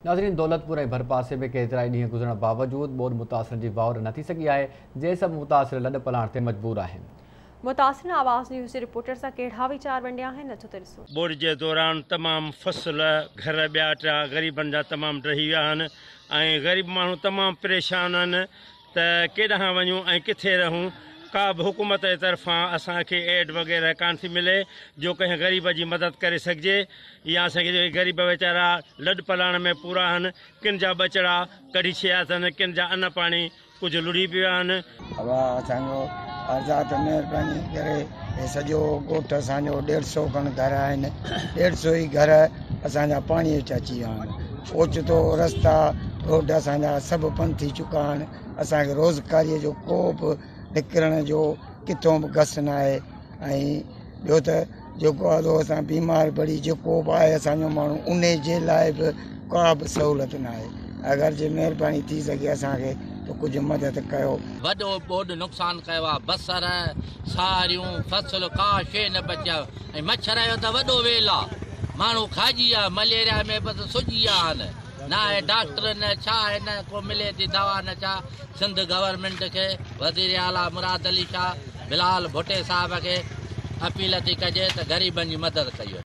ناظرين دولتپور ۽ ڀرپاسي ۾ ڪيترائي ڏينهن گذرڻ باوجود ٻوڏ متاثرن جي واهر نه ٿي سگهي آهي، جنهن سبب متاثر لڏ پلاڻ تي مجبور آهن. متاثرن آواز نيوز جي رپورٽر سان ڪهڙا ويچار ونڊيا آهن، اچو ته ڏسون. ٻوڏ جي دوران تمام فصل، گهر ٻيا ٽيا غريبن جا تمام ڊهي ويا آهن ۽ غريب ماڻهو تمام پريشان آهن ته ڪيڏانهن وڃون ۽ ڪٿي رهون، ڪا به حڪومت جي طرفان اسان کي ايڊ وغيره ڪانه ٿي ملي جو ڪنهن غريب جي مدد ڪري سگهجي يا اسان کي غريب ويچارا لڏ پلاڻ ۾ پورا آهن، ڪن جا ٻچڙا ڪڍي ڇڏيا اٿن، ڪن جا ان پاڻي ڪجهه لڙهي پيا آهن. ابا اسان جو عرض آ ته مهرباني ڪري هي سڄو ڳوٺ اسان جو ڏيڍ سو کن گهر آهن، ڏيڍ سو ئي گهر اسان جا پاڻي هيٺ اچي ويا آهن. اوچتو رستا روڊ اسان جا سڀ بند ٿي چڪا آهن. اسان کي روزگاريء جو ڪو به نڪرڻ جو ڪٿون به گس نه آهي ۽ ٻيو ته جيڪو آهي سو اسان بيمار پڙي جيڪو به آهي اسان جو ماڻهو ان جي لاء به ڪا به سهولت نه آهي اگر جي مهرباني ٿي سگهي اسان کي ته ڪجهه مدد ڪيو. وڏو ٻوڏ نقصان ڪيو آ بصر، ساريون، فصل ڪا شي نه بچي آ ۽ مڇر جو ته وڏو ويل آ ماڻهو کاڄي ويا مليريا ۾ بس سڄي ويا آهن نه آهي ڊاڪٽر نه ڇا آهي نه ڪو ملي ٿي دوا نه ڇا سنڌ گورنمينٽ کي وزير اعليٰ مراد علي شاهه بلال ڀٽي صاحب کي اپيل ٿي ڪجي ته غريبن جي مدد ڪئي وڃي.